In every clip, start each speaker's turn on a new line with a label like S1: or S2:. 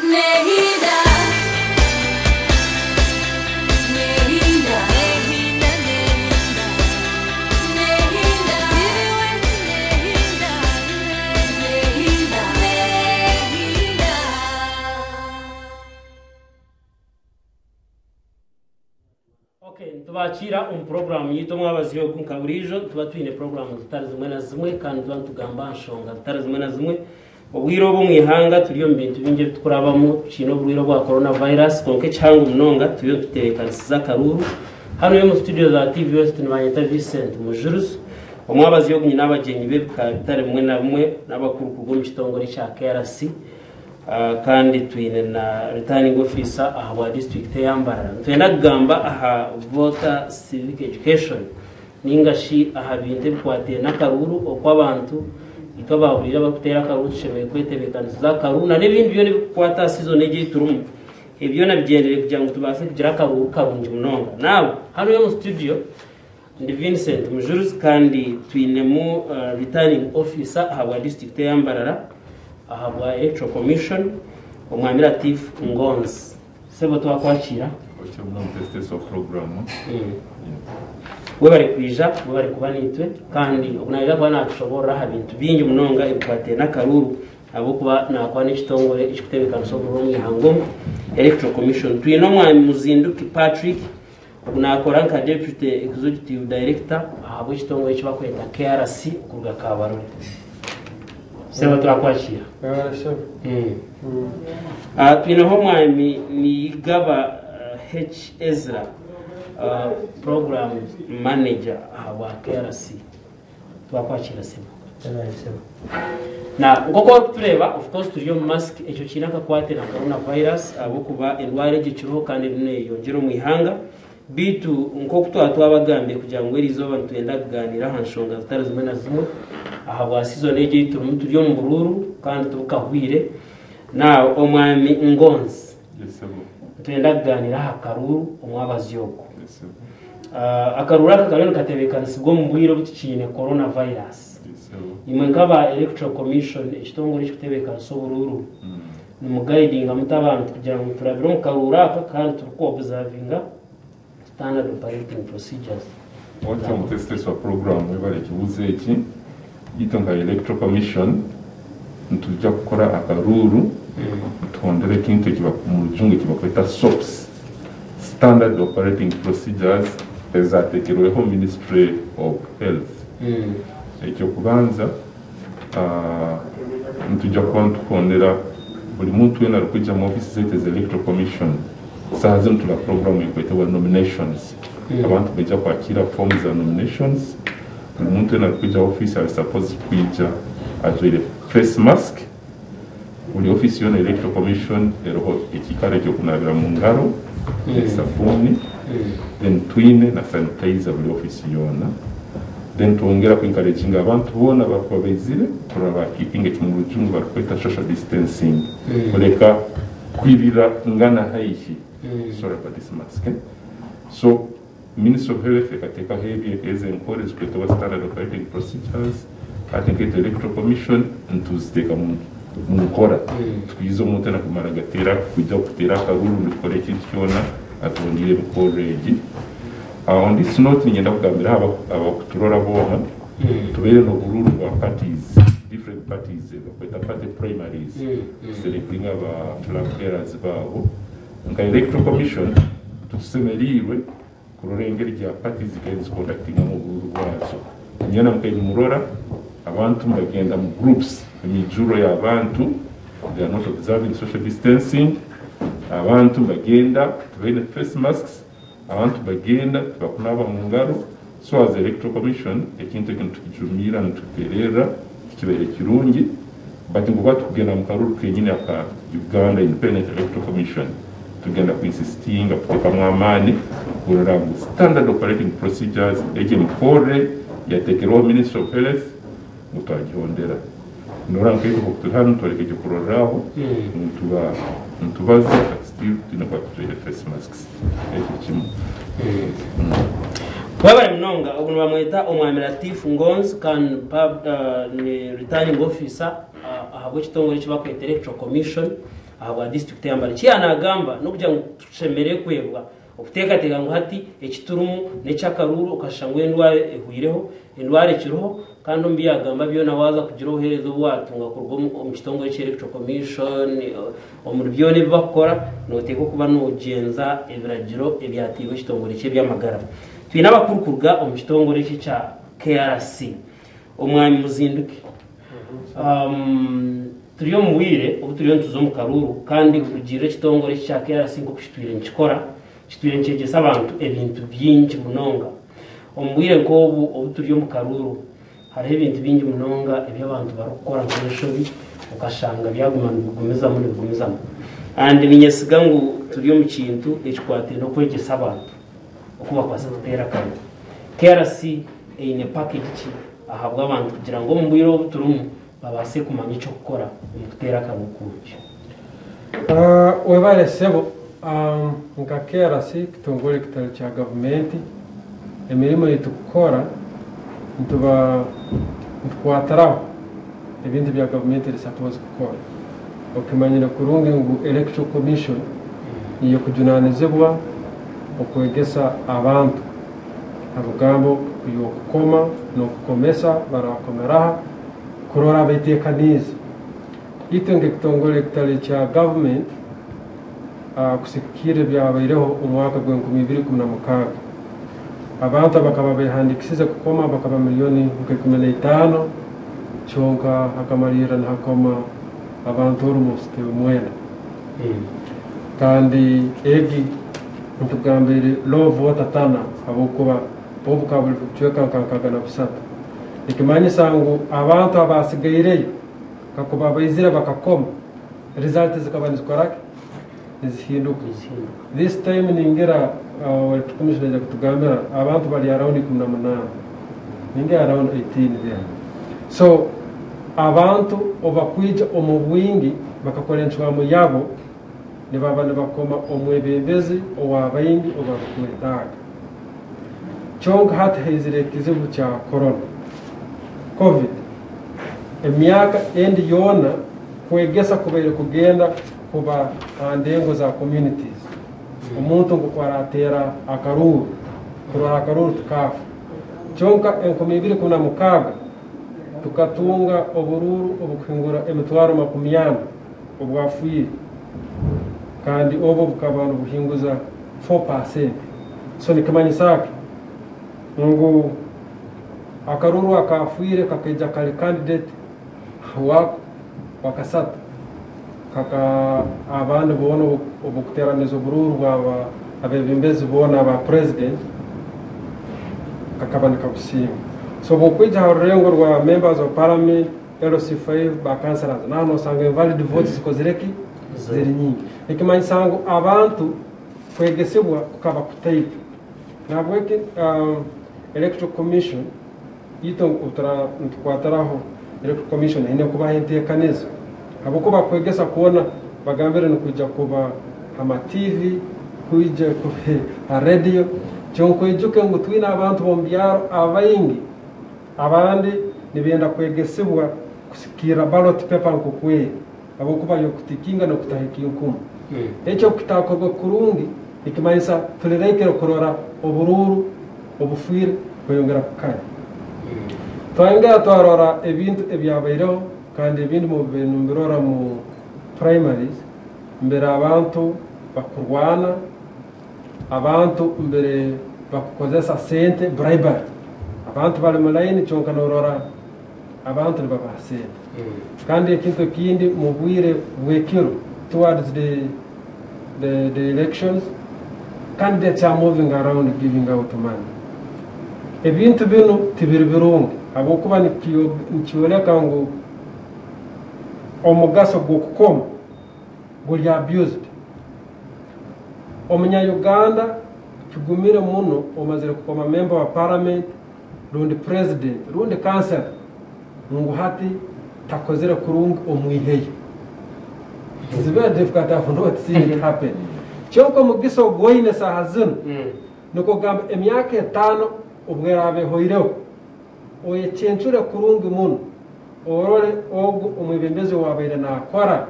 S1: Okay, nitubakiira omu puroguraamu yaitu omwabazyo ogu nka buriijo nituba twine puroguraamu zitari zimwe na zimwe kandi nituba nitugamba aha nshonga zitari zimwe na zimwe. Obwire obu omu ihanga turi omu bintu bingi ebi turikurabamu, tukiine oburwaire obwa corona virus kwonka ekihango munonga turiyo nitutebeekanisiza akaruuru. Hanu omu studio za TV West nibanyeta Vincent Mujurizi. Omwabazyo ogu nyine abagyenyi b'ebika bitari bimwe na bimwe n'abakuru kuruga omu kitongore ekya KRC. Kandi twine na returning officer ahabwa district eya Mbarara. Nitwenda kugamba aha voter civic education ninga shi aha bintu ebikwataine n'akaruuru oku abantu itwe abahuriire abarikuteera akaruuru tushemereire kwetebeekanisiza akaruuru na n'ebindi byona ebirikukwata aha season egi ei turimu. Ebi byona bigyendereire kugira ngu tubaase kugira akaruuru karungi munonga. Now hanu omu studio Ndi Vincent Mujurizi kandi twinemu returning officer ahabwa district eya Mbarara ahabwa Electoral Commission Omwami Latif Ngonzi. Sebo twakwakiira.
S2: Otyo muno wa program.
S1: Webare kwija, webare kuba naitwe kandi ogu naija kuba natushoborora aha bintu bingi munonga ebikwataine n'akaruuru ahabw'okuba naakora n'ekitongore ekirikutebeekanisa oburuuru omu ihanga omu Electoral Commission. Twine Omwami Muzinduki Patrick Ogu naakora nka Deputy Executive Director ahabw'ekitongore eki barikweta KRC okuruga Kabarole. Sebo twakwakiira. Twineho omwami Niyigaba H. Ezra, Program Manager ahabwa KRC. Twakwakira sebo. Na nk'oku orikutureeba of course turi omu mask ekyo kiine akakwate na corona virus ahabw'okuba endwara egyo ekiriho kandi eriyo neeyeyongyera omu ihanga beitu nk'oku twaba twabagambire kugira ngu eriizooba nitwenda kugaaniira aha nshonga zitari zimwe na zimwe ahabwa season egi ei turimu turi omu buruuru kandi tibukahwire. Now omwami Ngonzi
S2: Yes, sebo.
S1: nitwenda kugaaniira aha karuuru omwabazyo ogu.
S2: Yes, sebo.
S1: Akaruuru aka kariyo nikatebeekanisibwa omu bwire obu tukiine corona virus. Imwe nk'aba Electoral Commission, ekitongore ekirikutebeekanisa oburuuru, nimugayidinga muta abantu kugira ngu turabire omu karuuru aka kandi turikuobuzavinga standard operating procedures?
S2: Otyo omuteesiteesi wa puroguraamu webare ekibuuzo eki. Itwe nka Electoral Commission nitwija kukora akaruuru nituhondera ekintu eki omu rujungu eki barikweta SOPs. Standard Operating Procedures ezateekirweho Ministry of Health. Eky'okubanza, nitwija kuba nituhondera buri muntu weena arikwija omu ofiisi zaitu eza Electoral Commission. Saaha zinu turi aha puroguraamu erikwetebwa Nominations. Abantu nibaija kwakiira foomu za nominations. Buri muntu weena arikwija aha ofiisi ari supposed kwija ajwaire face mask. Buri ofiisi yoona Electoral Commission eriho ekiikaro eky'okunaabira mu ngaro n'esabuuni then twine na sanitizer buri ofiisi yoona. Then twongera ku encouraginga abantu boona abarikuba baizire kurora ba keepinga eki omu rujungu barikweta social distancing kureka kwirira ngana haihi. Sorry about this mask. So Ministry of Health ekateekaho ebyo ezo enkora ezirikwetebwa Standard Operating Procedures hati nkaitwe Electoral Commission nituziteeka mu nkora. Tikwiza omuntu weena kumara gateera kwija kuteera akaruuru rundi kukora ekintu kyona atuhondiire emikorre egi. On this note niinyenda kugambira abakuturora boona, tubaire n'oburuuru bwa parties, different parties ebi barikweta party primaries kuselectinga ba flag bearers baabo. Nka Electoral Commission titusemeriirwe kurora engeri gya party zikaire nizikondakitingamu oburuuru bwazo. Inywena mukaire nimurora abantu nibagenda mu groups, emijuro y'abantu, they are not observing social distancing, abantu nibagenda tibaine face masks, abantu nibagenda tibakunaaba mu ngaro, so as Electoral Commission ekintu eki nitukijumirra nitukitererra tikibaire kirungi. But ngu batukugenda mu karuru kenyini aka Uganda Independent Electoral Commission tugenda ku insistinga kutekamu amaani kurora ngu standard operating procedures egyo emikorre yatekerweho Ministry of Health ngu twagihondera. Norora nkaitwe nkoku turi hanu nitworeka ekyokurorraho ngu nituba nitubaza but still twine kuba tujwaire face masks. Ekyo kimwe.
S1: Webare munonga ogu nibamweta Omwami Latif Ngonzi kandi ni returning officer ahabw'ekitongore eki barikweta Electoral Commission. ahabwa disiturikiti ya Mbale. Eki yaanagamba n'okugira ngu tushemereire kwebwa okuteekateeka ngu hati eki turimu n'eky'akaruuru okashusha ngu endwara ehweireho, endwara ekiriho kandi omu bi yaagamba byona waaza kugira obuheereza obu waatunga kuruga omu kitongore ky'Electoral Commission, omuri byona ebi barikukora nooteekwa kuba noogyenza ebiragiro ebyateirwe ekitongore ky'eby'amagara. Twine abakuru kuruga omu kitongore eki ekya KRC. Omwami Muzinduke, turi omu bwire obu turiyo nituza omu karuuru kandi kurugiirira ekitongore eki kya KRC nk'oku kitwire nikikora, kitwire nikyegyesa abantu ebintu bingi munonga. Omu bwire nk'obu obu turi omu karuuru, hariho ebintu bingi munonga ebi abantu barikukora nk'enshobi okashanga byaguma nibigumizamu nibigumizamu. And niinyesiga ngu turi omu kintu ekikwataine n'okwegyesa abantu oku bakubaasa kuteera akaruuru. KRC eine package ki ahabw'abantu kugira ngu omu bwire obu turimu babaase kumanya eky'okukora omu kuteera akaruuru kurungi?
S3: Webare sebo. Nka KRC kitongore ekitari kya gavumenti, emirimo ei turikukora nituba nitukwatiraho ebintu ebya gavumenti eri suppose kukora. Okimanyire kurungi ngu Electoral Commission niyo ekujunanizibwa okwegesa abantu ha bigambo by'okukoma n'okukomesa barakomera aha kurora betekaniize. Itwe nk'ekitongore ekitari kya gavumenti kusigikirra ebyabaireho omu mwaka gw'e 2016, abantu abakaba behandiikisize kukoma bakaba miliyoni nka 15, kyonka hakamalirra nihakoma abantu almost 9. Kandi egi nitugamba eri low voter turnout, habwokuba obu bukaba buri bucweka nka 63. Nikimanyisa ngu abantu abasigaireyo kakuba baizire bakakoma, result zikaba nizikoraki? Nizihinduka. This time ningira commission ija kutugambira abantu bari around 18, ningira around 18 there. So abantu obakwija omu bwingi bakakora encwamu yabo, nibaba nibakoma omwebembezi owabaingi obarukwetaaga. Kyonka hati haizire ekizibu kya corona, COVID. Emyaka endi yoona kwegesa kubaire kugenda kuba ha ndengo za communities, omuntu nkoku arateera akaruuru kurora akaruuru tukaafa. Kyonka 2016 tukatunga oburuuru obukuhingura 400,000 obwafiire, kandi obwo bukaba nibuhinguza 4%. So nikimanyisa ki? Ngu akaruuru akafiire kakaija kari candidate wako wakasatu, kaka abandi boona obukuteraniza oburuuru bwaba abebembezi boona aba president kakaba nikabusinga. So bwokwija ha rurengo rwa members of parliament, LC5, ba councillors, naho nosanga invalid votes zikozire ki? Ziri nyingi. Nikimanyisa ngu abantu kwegesibwa kukaba kutaito. Nahabweki Electoral Commission itwe nitukwatiraho Electoral Commission eine kubaha enteekanizo, habwokuba kwegesa kwona bagambire nikwija kuba ha TV, kwija kube ha radio, kyonka oijuke ngu twine abantu b'omu byaro abaingi, abandi nibenda kwegesibwa kusikirra ballot paper nkokweri, habwokuba yokutikinga n'okutaho ekinkumu. Ekyo kitakorwa kurungi, nikimanyisa tulirekere kurora oburuuru obufiire kweyongera kukanya. Twayongera twarora ebintu ebyabaireho, kandi ebindi mubirora mu primaries, mbere abantu bakurwana, abantu mbere bakukozesa sente, bribery. Abantu bali mu line, kyonka norora abantu nibabaha sente. Kandi ekintu ekindi, mu bwire bw'ekiro towards the elections, candidates are moving around giving out money. Ebintu binu tibiri birungi, habwokuba nikyoleka ngu omugaso gw'okukoma guli abused. Omunya-Uganda kigumire muno omazire kukoma member wa parliament rundi president rundi councillor ngu hati takozere kurungi omwiheyo. It is very difficult, I have not seen it happen. Kyonka omugisa ogwoine saaha zinu nikwo kugamba emyaka 5 obweraaba ehoireho, oyecencure kurungi muno, orole ogu omwebembezi owabaire nakora.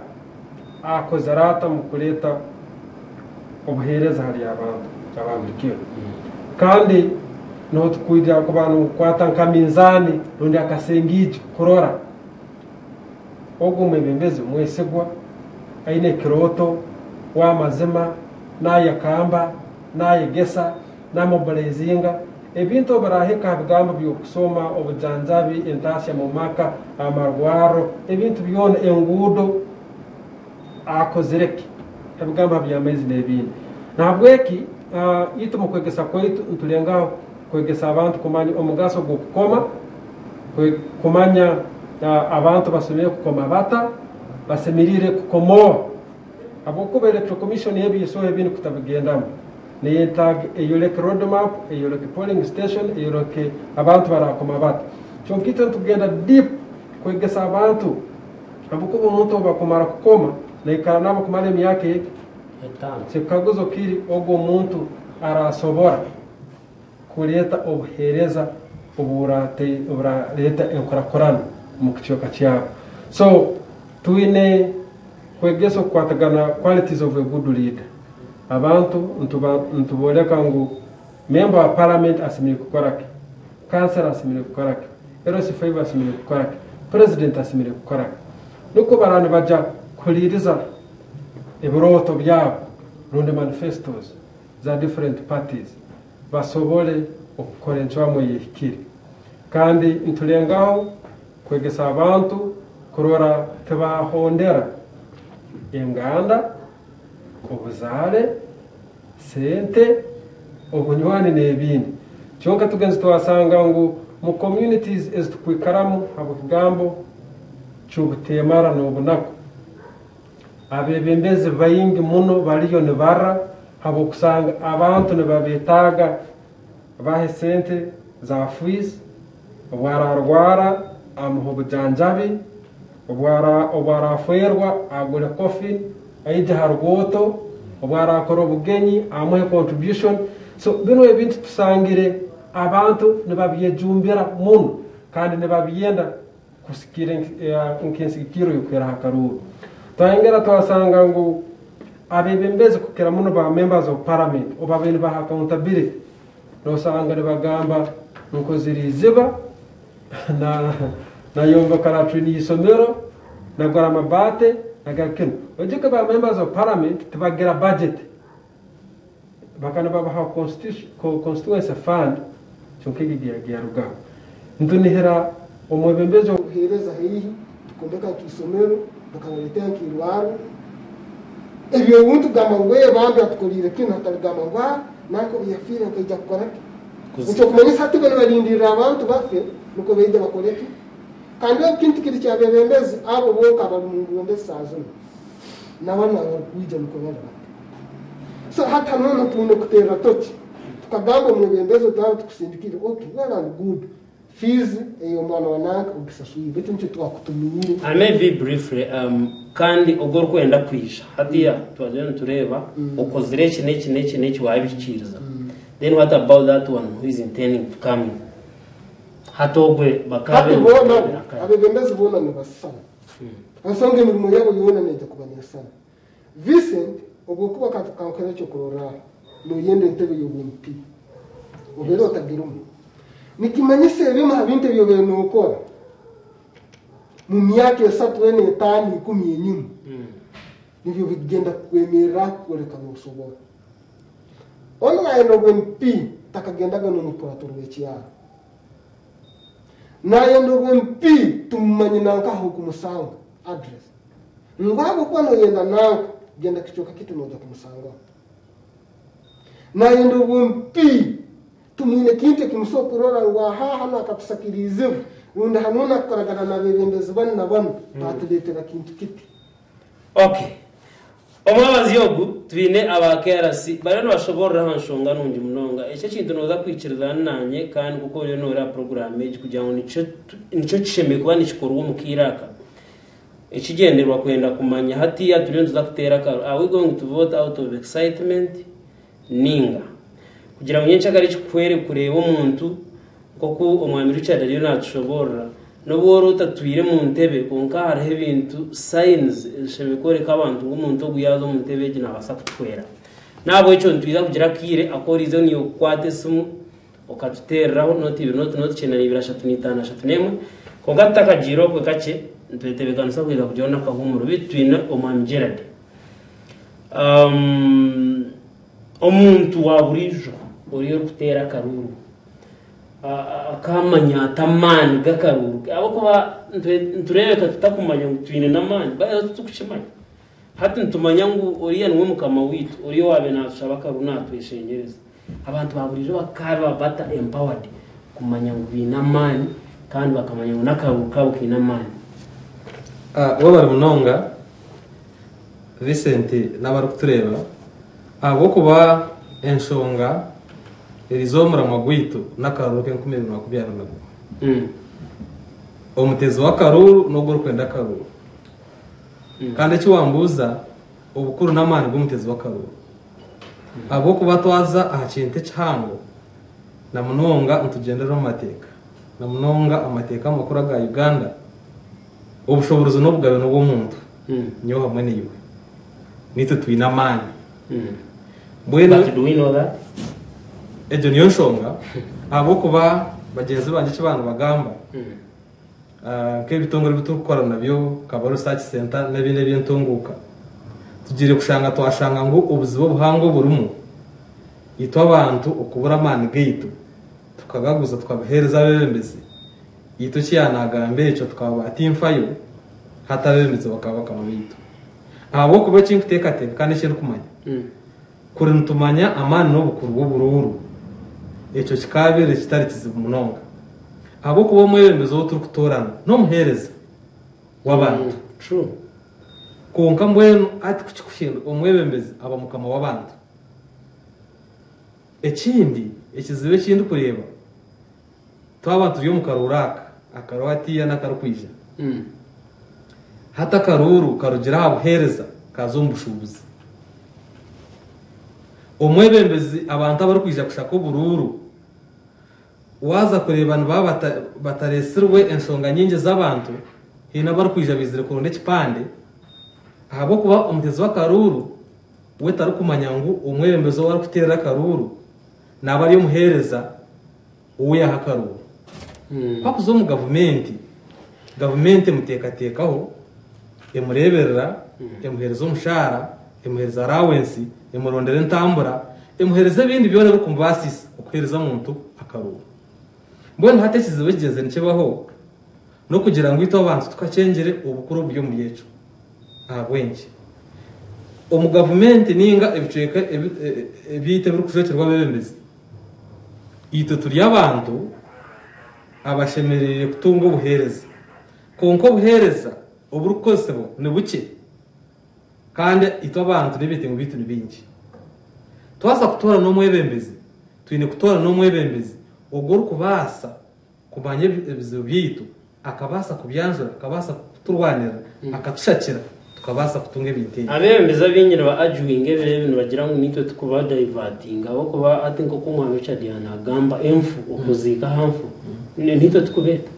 S3: Akozire ata mu kureeta obuheereza hari abantu aba buri kiro? Kandi niho tukwija kuba nitukwata nka minzaani rundi akasengiijo kurora ogu omwebembezi mwesigwa, aine ekirooto, w'amazima, nayekamba, nayegesa, namobilizinga, ebintu obu biraahika aha bigambo by'okusoma, obujanjabi, entaasya mu maka, amarwarro, ebintu byona, enguudo, akozire ki? Ebigambo aha by'amaizi n'ebindi. Nahabweki itwe omu kwegesa kwaitu nitulengaho kwegesa abantu kumanya omugaso gw'okukoma, kumanya abantu basemeriire kukoma bata, basemeriire kukoma oha. Habwokuba Electoral Commission y'eby'eisooho ebindi kutabigendamu, neyetaaga eyoleke road map, eyoleke polling station, eyoleke abantu barakoma bata. Kyonka itwe nitugenda deep kwegesa abantu habwokuba omuntu obu akumara kukoma naikara nabo kumara emyaka egi.
S1: Etaano.
S3: Ekikaguzo kiri ogu omuntu arasobora kureeta obuheereza oburareeta enkurakurana omu kicweka kyabo. So twine kwegesa okukwatagana qualities of a good leader. Abantu nitubooreka ngu member wa parliament asemeriire kukora ki, councillor asemeriire kukora ki, LC5 asemeriire kukora ki, president asemeriire kukora ki. Nukwo baraba nibaja kuhuliiriza ebirooto byabo rundi manifestos za different parties basobole okukora encwamu ey'ehikire. Kandi nitulengaho kwegesa abantu kurora tibahondera enganda, obuzaare, sente, obunywani n'ebindi. Kyonka tugenze twasanga ngu mu communities ezitukwikaramu habw'ekigambo ky'obuteemara n'obunaku, abebembezi baingi muno bariyo nibarra habw'okusanga abantu nibabetaaga bahe sente za fees, obu ararwara amuhe obujanjabi, obu arafeerwa agure coffin aije ha rwoto, obu arakora obugenyi amuhe contribution. So binu ebintu tusangire abantu nibabyejumbira muno kandi nibabyenda kusikira nk'ensigikirro y'okuheraho akaruuru. Twayongera twasanga ngu abebembezi kukira muno ba members of parliament obu babaire nibaha accountability, nosanga nibagamba nkozire iziba, nayombeka latrine y'isomero, nagura amabaate, nagura kinu. Oijuke ba members of parliament tibagira budget. Bakaba nibabaha constituency fund kyonka egi yarugaho. Nitunihira omwebembezi
S4: obuheereza haihi tukombeka nk'isomero bakabaleetera nk'irwarro ebyo ebintu kugamba ngu ee bambi atukoliire kinu hataligamba ngu ah nanka obu yafiire nkaija kukora ki. Nikyo kumanyisa hati bo nibalindirira abantu bafe nukwo baije bakole ki. Kandi ekintu kiri kyabebembezi abo bonka abali mu bwebembezi saa zinu nabanu abarukwija nukwo bali bati. So hati hanu twine kuteera toki tukagamba omwebembezi otwaba tukusindikire, okay, well and good, fees ey'omwana wa nanka ogisaswire, baitu nikyo twakutumiire.
S1: I may be briefly kandi ogwo orikwenda kwija hatiya twagira nitureeba okozire eki n'eki n'eki n'eki wabihikiiriza, then what about that one who is intending to come in? Hati ogwe
S4: hati boona abebembezi boona nibasisana, ensonga emirimo yabo yoona neija kuba nesisana. Vincent, obwokuba kankuhere ekyokurorraho, noyenda entebe y'obu MP obeere otagirumu, nikimanyisa ebimu ha bintu ebi obeere nokora mu myaka 3, 4, 5, 10 enyuma nibyo bigenda kukwemerraho kukwoleka nosobora. Onu nayenda obu MP takagendaga n'omukurato rw'ekyaro, nayenda obu MP tumumanye nankaha okumusanga address, ngu habwokuba noyenda nanka genda kicweka kitu noja kumusangaho. Nayenda obu MP tumwine kintu ekimusobola kurora ngu aha hanu akatusakira izibu, rundi hanu nakukoragana n'abebembezi banu na banu batuleetera kintu kiti.
S1: Okay, omwabazi ogu twine aba KRC bariyo nibashoborora aha nshonga nungi munonga. Ekyo ekintu noza kwikirizana nanye, kandi kuko oriyo noreeba puroguramu egi kugira ngu nikyo kishemereire kuba nikikorwa omu kaire aka. Ekigyendererwa kwenda kumanya hatiya turiyo nituza kuteera akaru, are we going to vote out of excitement ninga kugira ngu nyencakare kikuhwere kureeba omuntu nk'oku omwami Richard ariyo natushoborora? N'obu ori otatwire mu ntebe kwonka hariho ebintu signs ezishemereire kworeka abantu ngu omuntu ogu yaaza omu ntebe egi naabaasa kutuhwera. N'ahabw'ekyo nitwija kugira akaire aku oriize niiwe kukwata esimu okatuteereraho nooti ibiri nooti nooti kyenda n'ibiri ashatu n'itaano ashatu n'emwe. Kwonka tutakagiire okwe kakye nitwetebeekanisa kwija kugira n'akahuumuro beitu twine omwami Gerald. Um, omuntu wa buriijo oriyo orikuteera akaruuru Akamanya ata amaani g'akaruuru ke? Ahabw'okuba nitureebeka tutakumanya ngu twine n'amaani, baitu titurikukimanya. Hati nitumanya ngu oriya niwe mukama waitu, oriya owaabaire naatushaba akaruuru naatweshengyereza. Abantu ba buriijo bakaaba bata empowered kumanya ngu baine amaani kandi bakamanya ngu n'akaruuru kaabo kaine amaani.
S3: Webare munonga Vincent n'abarikutureeba ahabw'okuba enshonga Eriizooba omuramwa gwaitu n'akaruuru k'enkumi ibiri na makumi abiri na gumwe. Omuteezi w'akaruuru n'ogwo orikwenda akaruuru. Kandi eki wambuuza obukuru n'amaani g'omuteezi w'akaruuru. Ahabw'okuba twaza aha kintu ekihango na munonga nitugyendera omu mateeka na munonga amateeka amakuru aga Uganda obushoboorozi n'obugabe n'obw'omuntu nyowe hamwe naiwe nitwe twine amaani. Mbwenu
S1: But do we know that?
S3: Egyo niyo nshonga ahabw'okuba bagyenzi bangye eki baanibagamba nk'ebitongore ebi turikukora nabyo Kabale Research Centre n'ebindi eby'entunguuka tugiire kushanga twashanga ngu obuzibu obuhango oburimu itwe abantu okubura amaani gaitu tukagaguza tukabiheereza abeebembezi itwe eki yaanagamba ekyo tukaba batinfayo hati abeebembezi bakaba bakama baitu ahabw'okuba eki nkuteekateeka kandi eki ndikumanya Kuri nitumanya amaani n'obukuru bw'oburuuru, ekyo kikaabaire kitari kizibu munonga. Ahabw'okuba omwebembezi ou turikutoorana n'omuheereza w'abantu. Kwonka mbwenu hati ku kirikuhinduka, omwebembezi aba mukama w'abantu. Ekindi, ekizibu eki ndikureeba, twaba turi omu karuuru aka, akariho hatiiya n'akarikwija, hati akaruuru karugire aha buheereza kaaza omu bushuubuzi. Omwebembezi abantu abarikwija kushaka oburuuru waaza kureeba nibaba batareetsirwe enshonga nyingi z'abantu, haine abarikwija baizire kuronda ekipande ahabw'okuba omuteezi w'akaruuru we tarikumanya ngu omwebembezi ou arikuteerera akaruuru naaba ari omuheereza ou yaaha akaruuru. Ku arikuza omu gavumenti, gavumenti emuteekateekaho, emureeberera, emuheereza omushaara, emuheereza arawensi, emurondera entambura, emuheereza ebindi byona ebirikumubaasisa okuheereza omuntu akaruuru. Mbwenu hati ekizibu ekigyenzire nikibaho n'okugira ngu itwe abantu tukakyengire obukuru oburi omuri ekyo. Ahabw'enki? Omu gavumenti nainga ebicweka ebyaitu ebirikujwekyerwa abeebembezi, Itwe turi abantu abashemereire kutunga obuheereza, kwonka obuheereza oburikukozesibwa ni bukye kandi itwe abantu n'ebyetengo byaitu ni bingi. Twaza kutoorana omwebembezi, twine kutoorana omwebembezi ogwo orikubaasa kumanya ebizibu byaitu akabaasa kubyanjura, akabaasa kuturwanirira, akatushakira tukabaasa kutunga ebintu ebi.
S1: Abeebembezi abaingi niba arguinga ebiro ebi nibagira ngu naitwe tukuba divertinga ahabw'okuba hati nk'oku omwami Richard yaanagamba enfu okuziika aha nfu naitwe tukubeeta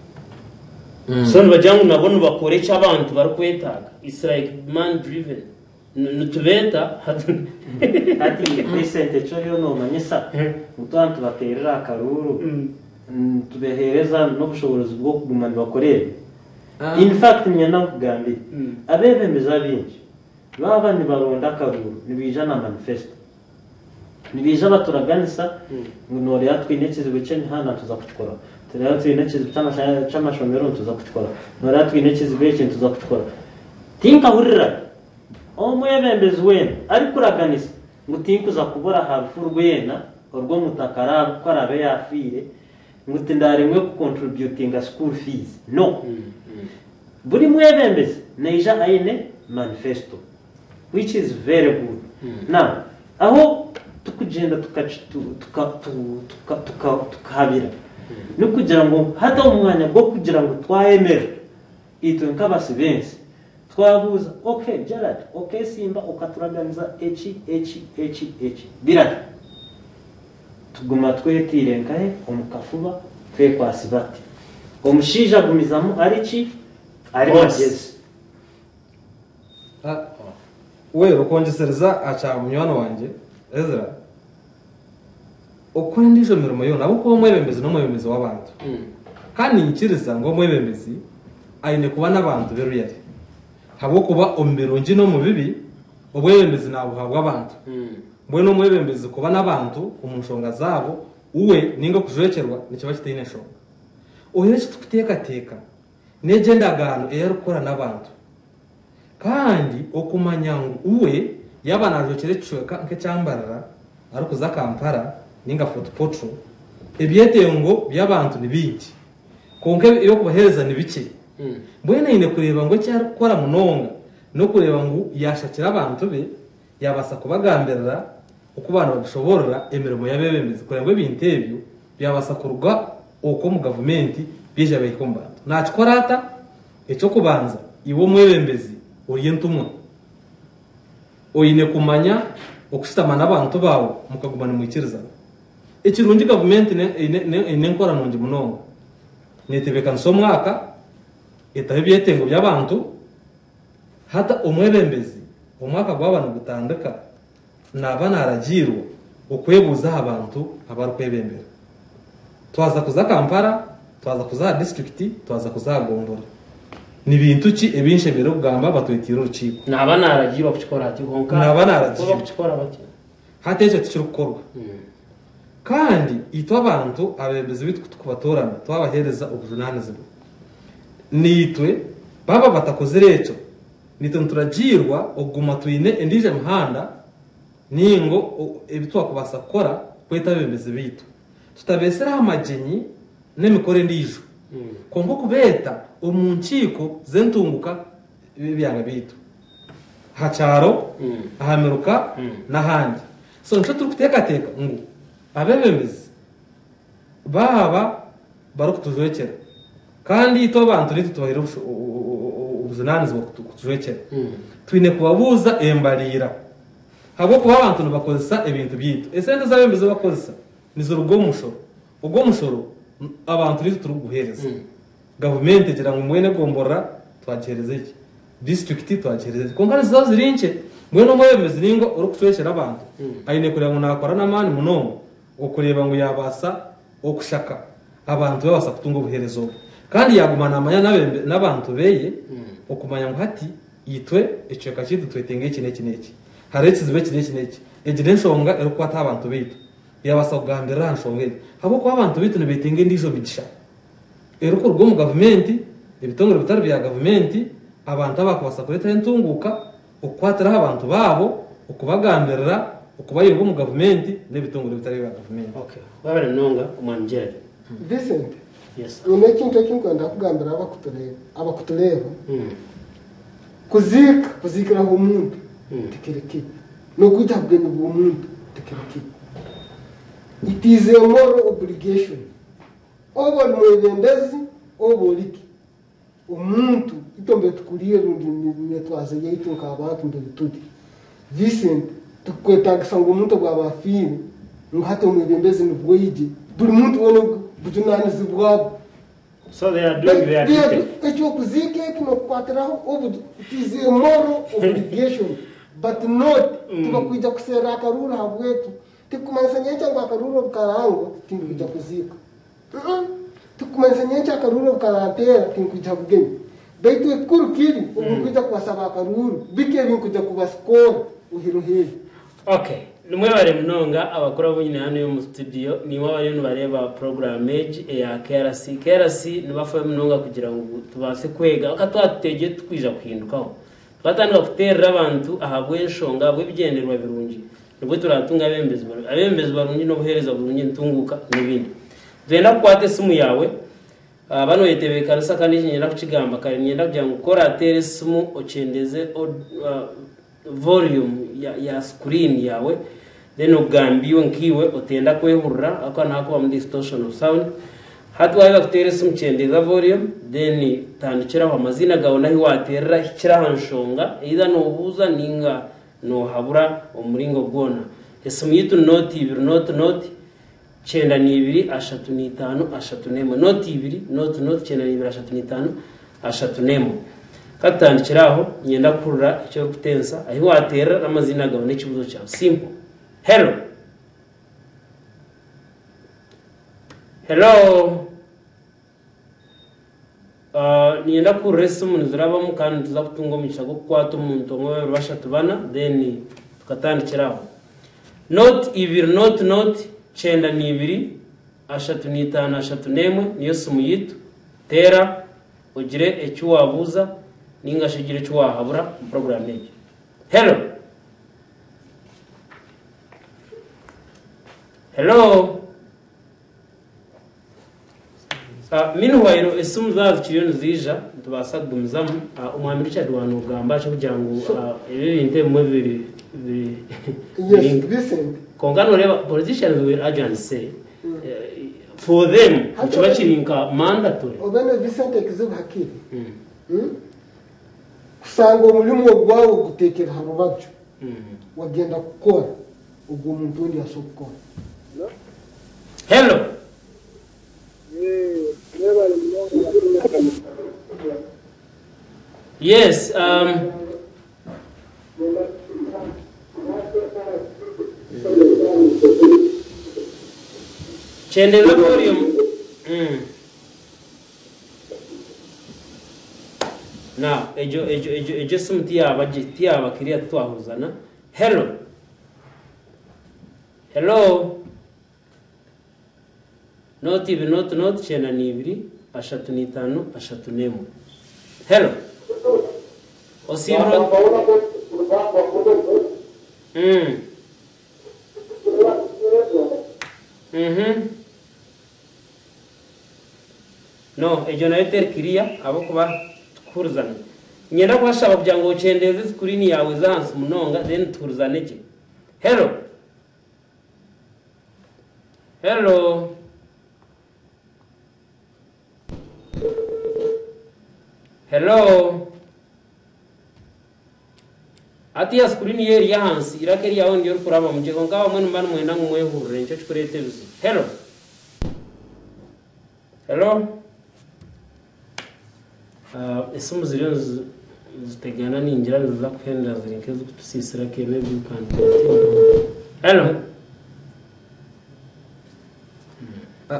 S1: so nibagira ngu nabo nibakora eki abantu barikwetaaga it's like man driven Nitubeeta
S5: hati. Hati Vincent eki oriyo noomanyisa ngu twaba nitubateerera akaruuru nitubaheereza n'obushoboorozi bw'okuguma nibakora ebi? In fact niinyenda nkugambire, abeebembezi abaingi baaba nibaronda akaruuru nibaija na manifesto. Nibaija baturaganisa ngu nooreeba twine ekizibu ky'emihanda nituza kukikoraho, tureeba twine ekizibu ky'amashomero nituza kukikoraho, nooreeba twine ekizibu eki nituza kukikoraho. Tinkahurira omwebembezi weena arikuraganisa ngu tinkuza kubura aha rufu rwena orw'omuntu ku araabe yaafiire ngu tindaaremwe ku contributinga school fees. No. Buri mwebembezi naija aine manifesto. Which is very good. Now, aho tukugyenda tukahabira nikugira ngu hati omu mwanya gw'okugira ngu twayemera itwe nk'abasi b'ensi twabuuza okay Gerald okesimba okaturaganiza eki eki eki eki birahi tuguma twetiire nkahe omu kafuba twekwasi bati. Omushaija agumizamu ari ki? Ari
S1: Boss.
S5: magyezi.
S6: Ah, we okwongyesereza aha kya munywani wangye Ezra, okukora endiijo mirimo yoona ahabw'okuba omwebembezi n'omwebembezi w'abantu. Kandi niinyikiriza ngu omwebembezi aine kuba n'abantu be ruyari. Ahabw'okuba omu birungi n'omu bibi, obwebembezi naabuhabwa abantu. Mbwenu omwebembezi kuba n'abantu omu nshonga zaabo, uwe ninga okujwekyerwa nikiba kitaine nshonga. Oine eki turikuteekateeka n'egyo endagaano ei arikukora n'abantu. Kandi okumanya ngu uwe yaaba naajwekyera ekicweka nk'ekya Mbarara arikuza Kampala ninga Fort Portal, ebyetengo by'abantu ni bingi kwonka eby'okubaheereza ni bikye. Mbwenu aine kureeba ngu eki arikukora munonga n'okureeba ngu yaashakira abantu be, yaabaasa kubagambirira oku baaba nibabishoboorora emirimo y'abeebembezi kureba ngu ebintu ebyo byabaasa kuruga okwo omu gavumenti byaija byahika omu bantu. Naakikora ata? Eky'okubanza, iwe omwebembezi ori entumwa. Oine kumanya okushutama n'abantu baawe mukaguma nimwikirizana. Ekirungi gavumenti eine enkora nungi munonga. Neetebeekanisa omwaka, etaho ebyetengo by'abantu. Hati omwebembezi omwaka gwaba nigutandika, naaba naaragiirwa okwebuuza aha bantu abu arikwebembera. Twaza kuza Kampala, twaza kuza aha disiturikiti, twaza kuza aha gomborora. Ni bintu ki ebi nshemereire kugamba batwetiire orukiiko?
S1: Naaba naaragiirwa kukikora atyo kwonka
S6: Naaba
S1: bo
S6: naaragiirwa.
S1: bakukikora batyo.
S6: Hati ekyo tikirikukorwa. Kandi itwe abantu abeebembezi baitu ku turikubatoorana twabaheereza obujunaanizibwa, naitwe baaba batakozire ekyo, naitwe nituragiirwa okuguma twine endiijo emihanda nainga ebi twakubaasa kukora kweta abeebembezi baitu. Tutabeetsire aha magyenyi n'emikoro endiijo, kwonka okubeeta omu nkiiko z'entunguka y'ebyanga byaitu, aha kyaro, aha miruka n'ahandi. So nikyo turikuteekateeka ngu abeebembezi baaba barikutujwekyera kandi itwe abantu naitwe tubahaire obujunaanizibwa kutujwekyera, twine kubabuuza embariira ahabw'okuba abantu nibakozesa ebintu byaitu. Esente ezi abeebembezi barikukozesa niziruga omu mushoro. Ogwo omushoro abantu naitwe turikuguheereza. Gavumenti egira ngu mbwenu egomborora twagiheereza eki, disiturikiti twagiheereza eki kwonka niziba ziri nkye. Mbwenu omwebembezi nainga orikucwekyera abantu aine kureeba ngu naakora n'amaani munonga okureeba ngu yaabaasa okushaka abantu babaasa kutunga obuheereza obu. Kandi yaaguma naamanya n'abantu beye okumanya ngu hati itwe ekicweka kyaitu nitwetenga eki n'eki n'eki. Hariho ekizibu eki n'eki n'eki. Egi n'enshonga erikukwata aha bantu baitu. Yaabaasa kugambirira aha nshonga egi. Ahabw'okuba abantu baitu nibeetenga endiijo migisha erikuruga omu gavumenti, ebitongore bitari bya gavumenti, abantu abaakubaasa kureetaho entunguuka, okukwatira aha bantu baabo, okubagambirira, okubayunga omu gavumenti n'ebitongore ebitari ebya gavumenti.
S1: Okay. Wabare munonga omwami Gerald.
S4: Vincent,
S1: Yes.
S4: nyine ekintu eki nkwenda kugambira abakutureeba abakutureeba. Kuziika kuziikiraho omuntu tikiri kibi. N'okwija aha bugenyi bw'omuntu tikiri kibi. It is a moral obligation. Oba ori mwebembezi oba ori ki, omuntu itwe mbere tukuriire rundi emyetwaze yaitu nk'abantu mbere turi. Vincent, tikukwetagisa ngu omuntu obu aba afiire ngu hati omwebembezi nibwo oije, buri muntu weena obujunanizibwa bwe.
S1: So they are doing their duty.
S4: Eky'okuziika eki n'okukwatiraho obu it is a moral obligation but not tibakwija kuserra akaruuru habwekyo. Tikukumanyisa nyenkya ngu akaruuru obu karangwa tinkwija kuziika. Tikukumanyisa nyenkya akaruuru obu karanteera tinkwija ha bugenyi. Baitu ekikuru kiri obu nkwija kubasaba akaruuru, biki ebi nkwija kubasikora oihireho ebi?
S1: Okay, nimwebare munonga abakuru abu nyine hanu omu studio, niimwe abariyo nibareeba puroguraamu egi eya KRC. KRC nibafayo munonga kugira ngu tubaase kwega ka twatuteegye tukwija kuhindukaho. Twatandika kuteerera abantu ahabw'enshonga, ahabw'ebigyendererwa birungi, nibwo turaatunge abeebembezi barungi. Abeebembezi barungi n'obuheereza burungi, entunguuka n'ebindi. Nitwenda kukwata esimu yaawe, waaba nooyetebeekanisa kandi eki niinyenda kukigamba kare, niinyenda kugira ngu ku oraateere esimu okyendeeze volume ya screen yaawe, then ogambe iwe nkaiwe otenda kwehurira ahakuba nihakubamu distortion of sound. Hati waaheza kuteera esimu kyendeeza volume then tandikira aho amaziina gaawe n'ahu waateerera hikira aha nshonga either noobuuza nainga noohabura omu muringo gwona. Esimu yaitu ni nooti ibiri nooti nooti. 92 35 31. Nooti ibiri, nooti, nooti, 92 35 31. Ka tutandikire aho, niinyenda kuhurira eki orikutensa, ahi waateerera n'amaziina gaawe n'ekibuuzo kyawe. Simple. Hello. Hello. Ah, niinyenda kuhurira esimu nizirabamu kandi nituza kutunga omugisha gw'okukwata omuntu omwe, babiri, bashatu, bana, then tukatandikira aho. Nooti ibiri nooti nooti 92 35 31 niyo simu yaitu. Teera ogire eki waabuuza nainga shi ogire eki waahabura omu puroguraamu egi. Hello! Hello! Ah, meanwhile esimu zaaba zikiriyo niziija nitubaasa kugumizamu. Ah, Omwami Richard waanogamba ki kugira ngu ah, ebi ebintu ebimwe biri biri
S4: Yes,
S1: biri
S4: Vincent.
S1: Kwonka noreeba politicians will argue and say for them nikiba kiri nka mandatory.
S4: Obene Vincent ekizibu hakiri. Kusanga omurimo ogwawe ogutekere ha rubaju wagenda kukora ogwo omuntu ondi asobola kukora.
S1: Hello. Yes, um, Kyendeeza volume. Now, egyo egyo egyo egyo esimu tiyaba gye tiyaba clear titwahuzana. Hello. Hello. Nooti ibiri nooti nooti 92 35 31. Hello. Osiibire ota? Mm. Mhm. No, egyo nayo teri kiriya ahabw'okuba tikuhurizana. Niinyenda kubashaba kugira ngu okyendeeze sikuriini yaawe ez'ahansi munonga then tuhurizane gye. Hello. Hello. Hello. Hati ya sikuriini yo eri ahansi, eiraka eryawe niryo ririkurabamu gye kwonka abamwe nimuba nimwenda ngu mwehurire nikyo kirikureeta ebizibu. Hello. Hello. Uh, esimu ziriyo nizitegana ningira niziza kuhendera ziri nk'ezikutusiisira ke maybe we can continue. Hello.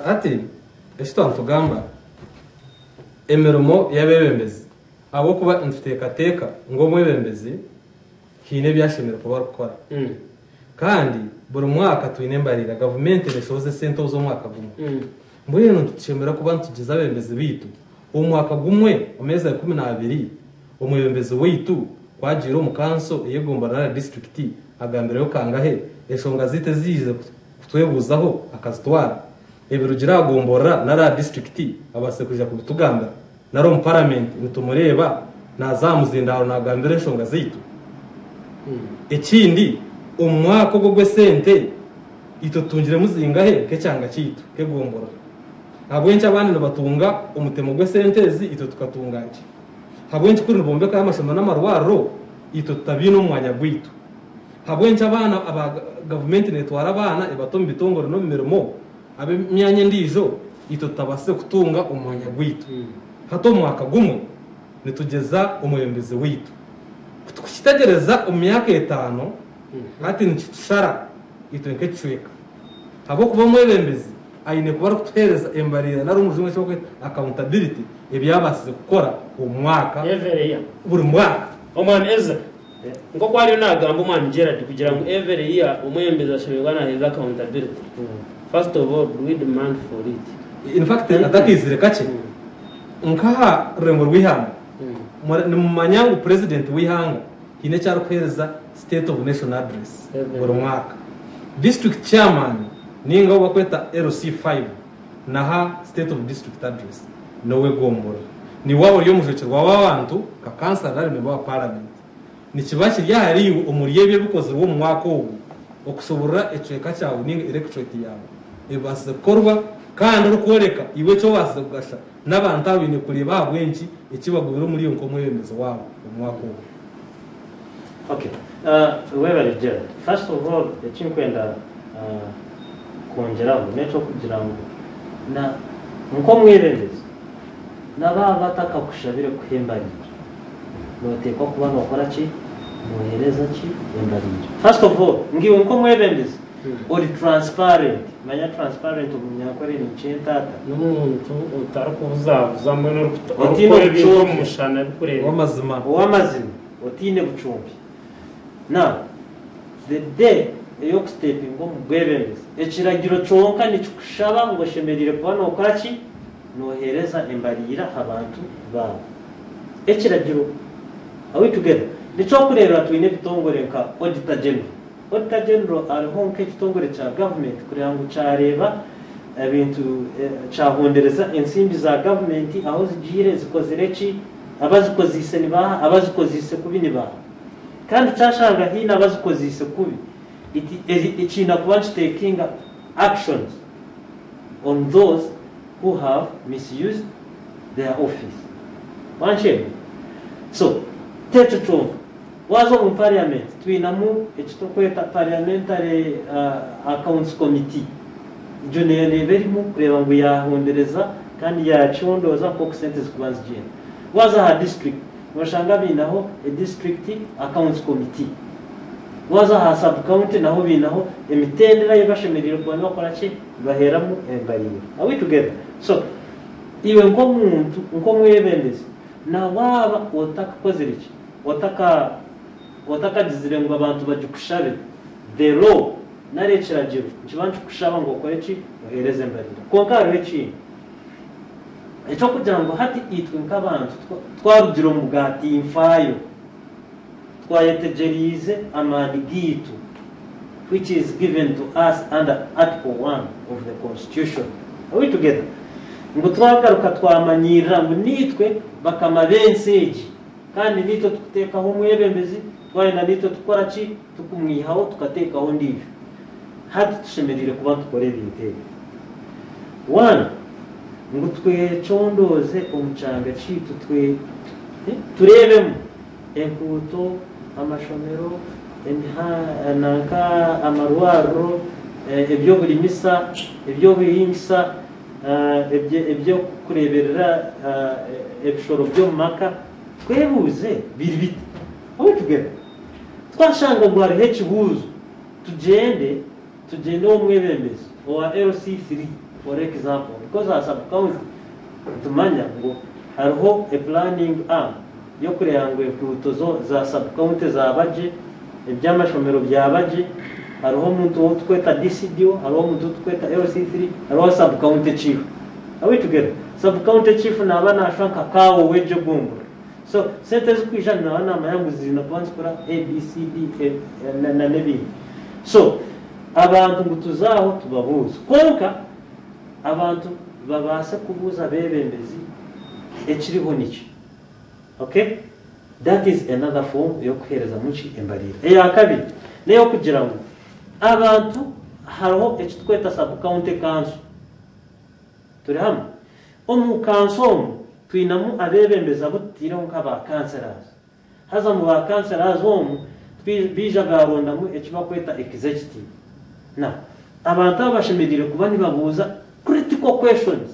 S6: Hati eki twaba nitugamba emirimo y'abeebembezi ahabw'okuba nituteekateeka ngu omwebembezi haine ebi ashemereire kuba arikukora kandi buri mwaka twine embarira gavumenti neeshohoza esente ez'omwaka gumwe. Mbwenu nitushemerera kuba nitugyeza abeebembezi baitu omu mwaka gumwe omu meezi 12 omwebembezi waitu ku agiire omu kanso ey'egombolola nari disiturikiti agambireyo kangahe enshonga zaitu ezi yaizire kutwebuuzaho akazitwara ebirugire aha gomborora nari aha disiturikiti abaasize kwija kubitugambira nari omu paramenti nitumureeba naaza aha muzindaaro naagambira enshonga zaitu. Ekindi, omu mwaka ogwo ogw'esente itwe tutungiremu zingahe nk'ekyanga kyaitu nk'egomborora? Ahabw'enki abandi nibatunga omutemo gw'esente ezi itwe tukatunga nkye? Ahabw'enki kuri nibombekayo amashomero n'amarwariro itwe tutabiine omu mwanya gwaitu? Ahabw'enki abaana aba gavumenti neetwara abaana ebata omu bitongore n'omu mirimo ab'emyanya endiijo itwe tutabaasize kutunga omu mwanya gwaitu? Hati omu mwaka gumwe nitugyeza omwebembezi waitu. Ku tukukitegyereza omu myaka etaano, hati nikitushara itwe nk'ekicweka. Ahabw'okuba omwebembezi aine kuba arikutuheereza embarira nari omu rujungu eki barikweta accountability ebi abaasize kukora omu mwaka
S1: Every year.
S6: buri mwaka.
S1: Omwami Ezra, nk'oku ariyo naagamba Omwami Gerald kugira ngu every year omwebembezi ashemereire kuba naaheereza accountability. First of all, do we demand for it?
S6: In fact atakaizire kakye nk'aha rurengo rw'eihanga nimumanya ngu president w'eihanga haine eki arikuheereza state of nation address buri mwaka. District chairman ninga ou barikweta LC5 naha state of district address n'ow'egomborora. Niiwe waaba ori omujwekyerwa w'abantu nka kansara nari memba wa parliament. Nikiba kiri ahariiwe omuri ebyo ebikozirwe omu mwaka ogwo okushoborora ekicweka kyawe ninga electorate yaawe ebibaasize kukorwa kandi orikworeka iwe eki obaasize kugasha n'abantu abu baine kureeba ahabw'enki eki bagobire omuri iwe nk'omwebembezi waabo omu mwaka ogwo.
S5: Okay. Webale Gerald. First of all, ekinkwenda kwongyeraho n'ekyokugira ngu na nk'omwebembezi nababa batakakushabire kuha embarira, noteekwa kuba nokora ki? Nohereza ki? Embarira. First of all, ngiwe nk'omwebembezi ori transparent. Manya transparent omu Runyankore ni nkyentaata.
S1: N'omuntu otarikubuzabuza mbwenu
S5: Otiine
S1: orikukora ebintu
S5: obucumbi.
S1: omu mushana bikureebeka.
S6: Ow'amazima.
S5: Ow'amazima, otiine bucumbi. Now, the day ey'okustepinga omu bwebembezi, ekiragiro kyonka nikikushaba ngu oshemereire kuba nokora ki? Nohereza embarira aha bantu baawe. Ekiragiro. Are we together? Nikyokureebera twine ebitongore nka Auditor General. Auditor General ariho nk'ekitongore kya government kureeba ngu kyareeba ebintu, kyahondereza ensimbi za government aho zigiire, zikozire ki, abazikoziise ni baaha, abazikoziise kubi ni baaha. Kandi kyashanga haine abazikoziise kubi, ekiine kuba nikitekinga actions on those who have misused their office. Wanshemba? So, tekyo kyonka. Waza omu parliament, twinamu ekiturikweta Parliamentary Accounts Committee. Egyo neyo neeba erimu kureeba ngu yahondereza kandi yacondooza nk'oku sente zikuba nizigyenda. Waza aha district, noshanga bainaho a district accounts committee. Waza aha sub-county naho bainaho emitendera ei bashemereire kuba nibakora ki? Nibaheeramu embarira. Are we together? So, iwe nk'omuntu, nk'omwebembezi, na waaba otakakozire ki? Otakagizire ngu abantu bagikushabe, the law nari ekiragiro nikiba nikikushaba ngu okore ki? Oheereze embarira. Kwonka hariho ekindi. Eky'okugira ngu hati itwe nk'abantu twarugira omu bwati nfayo, twayetegyereize amaani gaitu, which is given to us under Article 1 of the Constitution. Are we together? Ngu twagaruka twamanyirira ngu niitwe bakama b'ensi egi, kandi niitwe tukuteekaho omwebembezi, twayenda niitwe tukora ki? Tukumwihaho tukateekaho ondiijo. Hati tushemereire kuba nitukora ebintu ebi. One, ngu twecondooze omu kyanga kyaitu, tureebemu enkuuto, amashomero, nanka amarwariro, eby'oburimisa, eby'obuhingisa, eby'okureeberera ebishoro by'omu maka, twebuuze biri bita. Are we together? Twashanga ngu hariho ekibuuzo, tugyende ow'omwebembezi owa LC3 for example, because aha sub-county nitumanya ngu hariho a planning arm y'okureeba ngu enkuuto za sub-county zaaba gye, eby'amashomero byaba gye, hariho omuntu ou turikweta DCDO, hariho omuntu ou turikweta LC3, hariho sub-county chief. Are we together? Sub-county chief naaba naashwa nka kaawo w'egyo gombolola. So, sente ezirikwija naaba naamanya ngu ziine kuba nizikora A, B, C, D, E, na n'ebindi. So, abantu ngu tuze aho tubabuuze. Kwonka, abantu babaase kubuuza abeebembezi ekiriho niki. Okay? That is another form y'okuheerezamu ki embarira. Eya kabiri, n'ey'okugira ngu abantu hariho eki turikweta sub-county council. Turi hamwe? Omu council omu twinamu abeebembezi abu tutaireho nk'aba councillors. Haza omu ba councillors omu baija barondamu eki barikweta executive. Now, abantu aba bashemereire kuba nibabuuza critical questions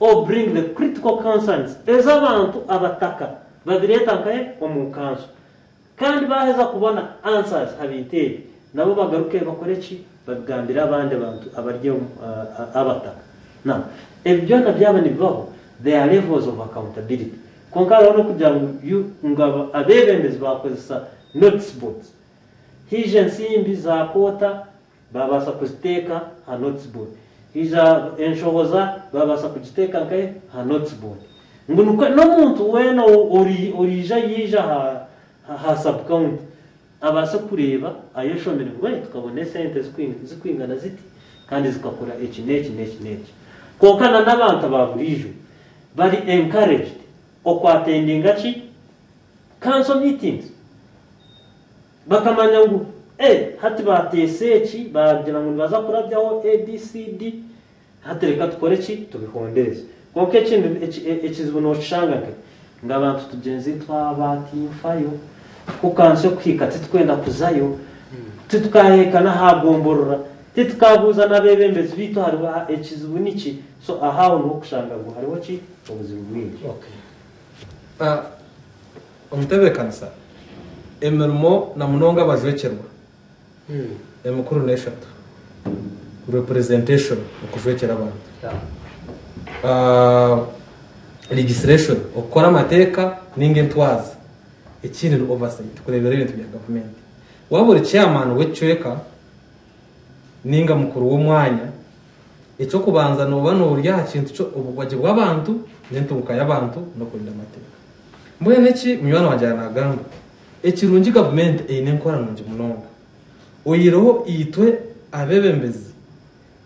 S5: or bring the critical concerns ez'abantu abataka babireeta nkahe omu council. Kandi baheza kubona answers ha bintu ebi, nabo bagaruke bakore ki? Babigambire abandi bantu abari abataka. Now, ebi byona byaba nibibaho, there are levels of accountability. Kwonka hariho n'okugira ngu abeebembezi bakozesa notice boards. Haija ensimbi za koota babaasa kuziteeka ha notice board. Haija enshohoza babaasa kugiteeka nkahe ha notice board. Ngu nikwo n'omuntu weena oriija yaija ha sub-county abaase kureeba ayeshomere ngu tukabona esente zikwingana ziti kandi zikakora eki n'eki n'eki n'eki. Kwonka na n'abantu aba buriijo bari encouraged okwatendinga ki council meetings. Bakamanya ngu hati bateesa eki, bagira ngu nibaza kurabyaho A, B, C, D, hati reka tukore ki tubihondereze. Kwonka ekindi ekizibu nookishanga nke ngu abantu tugyenzi twabatinfayo, ku kanso kuhika titukwenda kuzayo, titukaheeka n'aha gomborora. Titukabuuza n'abeebembezi baitu hariho ekizibu niki? So aho aho niho okushanga ngu hariho ki? Obuzibu bwingi.
S6: Ah, omutebeekanisa, emirimo na munonga abajwekyerwa emikuru n'eshatu. Representation, okujwekyera abantu. Ah, legislation, okukora amateeka ninga entwaza. Ekindi ni oversight, kureebera ebintu bya gavumenti. Waaba ori chairman w'ekicweka ninga mukuru w'omwanya, eky'okubanza nooba noorya aha kintu kyo obugwagye bw'abantu n'entunguka y'abantu n'okurinda amateeka. Mbwenu eki munywani wangye yaaba naagamba, ekirungi gavumenti eine enkora nungi munonga. Oyihireho itwe abeebembezi,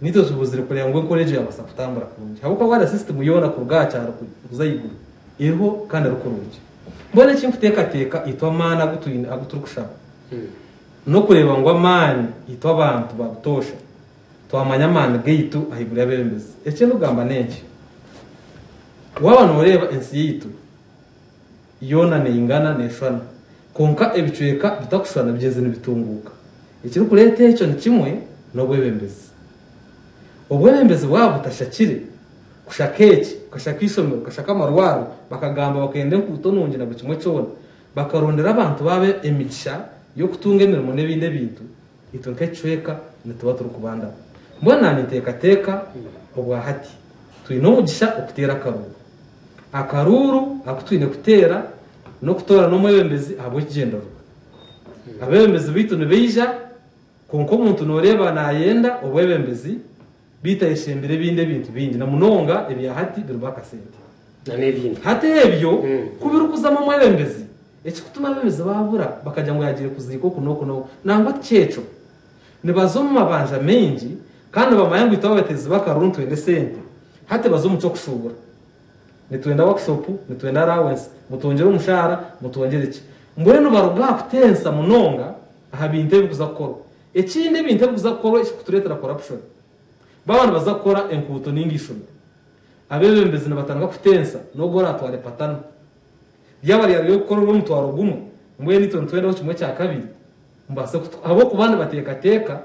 S6: nitwe tubuzire kureeba ngu enkora egyo yaabaasa kutambura kurungi. Ahabw'okuba wareeba sisitimu yoona kuruga aha kyaro kuza ahaiguru eriho kandi eri kurungi. Mbwenu eki nkuteekateeka itwe amaani agu twine agu turikushaba n'okureeba ngu amaani itwe abantu ba butoosha twamanya amaani gaitu ahaiguru y'abeebembezi. Eki ndikugamba n'enki? Waaba nooreeba ensi yaitu yoona neingana neeshushana kwonka ebicweka bitakushushana bigyenzire nibitunguuka. Ekirikureeta ekyo ni kimwe n'obwebembezi. Obwebembezi bwaba butashakire kushaka eki, okashaka eishomero, okashaka amarwariro, bakagamba bakenda enkuuto nungi na buri kimwe kyona, bakarondera abantu baabo emigisha y'okutunga emirimo n'ebindi ebintu, itwe nk'ekicweka nituba turikubandama. Mbwenu naanye ninteekateeka obwa hati twine omugisha okuteera akaruuru. Akaruuru aku twine kuteera n'okutoorana omwebembezi ahabw'ekigyendererwa. Abeebembezi baitu nibaija kwonka omuntu nooreeba naayenda obwebembezi beitu ayeshembire ebindi ebintu bingi na munonga ebya hati birimu akasente. Hati ebyo ku birikuzamu omwebembezi, ekirikutuma abeebembezi baabura bakagira ngu yaagiire kuziika oku n'oku n'oku, nangwa tikyo ekyo. Nibaza omu mabanja maingi kandi nibamanya ngu itwe abateezi b'akaruru nitwenda esente. Hati baza omu ky'okushuubura. Nitwenda workshop, nitwenda allowance, mutwongyere omushaara, mutwongyere ki. Mbwenu baruga aha kutensa munonga aha bintu ebirikuza kukorwa. Ekindi ebintu ebirikuza kukorwa ekirikutureetera corruption, baaba nibaza kukora enkuuto ninga eishomero, abeebembezi nibatandika kutensa n'ogu oraatware patano. Ryaba ryari ry'okukora orw'omutwaro gumwe, mbwenu itwe nitwendaho kimwe kya kabiri mubaase kutu ahabw'okuba nibateekateeka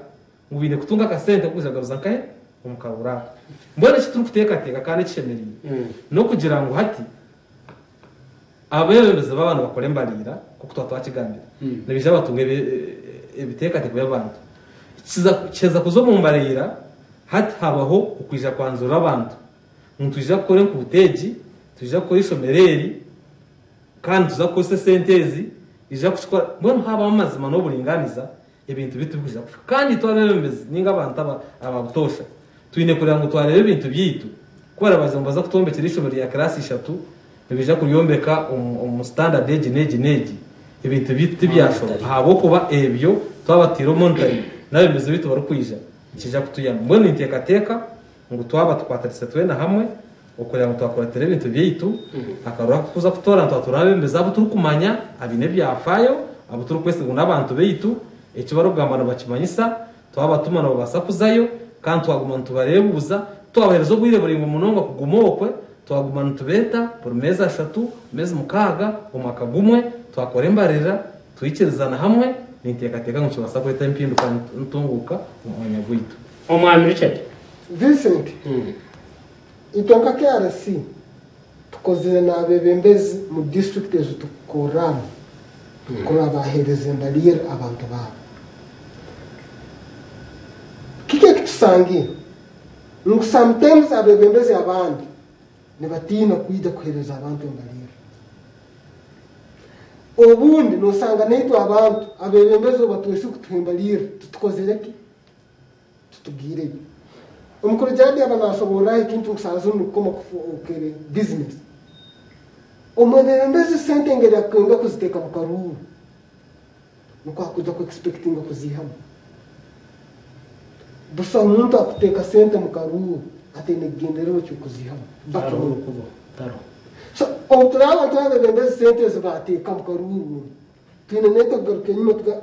S6: ngu baine kutunga akasente k'okwija kugaruza nkahe omu karuru ako. Mbwenu eki turikuteekateeka kandi ekishemereire n'okugira ngu hati abeebembezi baaba nibakora embariira nk'oku twaba twakigambire, nibaija batunga ebiteekateeko by'abantu. Kiheza kuza omu mbariira, hati habaho okwija kwanjurira abantu ngu nitwija kukora enkuuto egi, nitwija kukora eishomero eri, kandi nituza kukozesa esente ezi, ija kukikora. Mbwenu haabaho amazima n'oburingaaniza, ebintu bitu bikwija kufa. Kandi itwe abeebembezi ninga abantu aba butoosha, twine kureeba ngu twareeba ebintu byaitu, ku barabaza ngu baza kutwombekyera eishomero rya kiraasi ishatu, nibaija kuryombeka omu standard egi n'egi n'egi, ebintu byaitu tibyashoba ahabw'okuba ebyo twaba tutaire omu monitoring n'abeebembezi baitu barikwija, nikiija kutuyamba. Mbwenu ninteekateeka ngu twaba tukwatanise twena hamwe okureeba ngu twakuratira ebintu byaitu, akaruru aku tukuza kutoora nitwatoora abeebembezi abu turikumanya, abaine ebyafaayo, abu turikwesiga ngu n'abantu baitu, eki barikugamba nibakimanyisa, twabatuma nibabaasa kuzayo kandi twaguma nitubareebuuza, twabaheereza obwire buraingwa munonga kuguma okwe, twaguma nitubeeta buri meezi ashatu, meezi mukaaga, omwaka gumwe, twakora embaririra, twikirizana hamwe, ninteekateeka ngu nikibaasa kureeta empinduka n'entunguuka omu mwanya gwaitu.
S1: Omwami Richard.
S4: Vincent, itwe nka KRC tukozire n'abebembezi mu district ezi tukukorramu kurora baheereza embalirra abantu baabo. Kiki ekitusangire? Ngu sometimes abebembezi abandi nibatiina kwija kuheereza abantu embalirra. Obundi nosanga naitwe abantu abebembezi obu batwesiga kutuha embalirra titukozire ki? Tutugiireyo. Omukuru Jadi aba nasoborraho ekintu ngu saaha zinu nikukoma kufookere bizinesi. Omwebembezi sente engeri akwenda kuziteeka mu karuuru nukwo akwija ku expectinga kuziihamu. Busaho muntu akuteeka sente mu karuuru ataine kigendererwa ky'okuziihamu. So obu turaaba nitwebembezi sente ezi baateeka mu karuuru, twine naitwe kugaruka enyuma tuga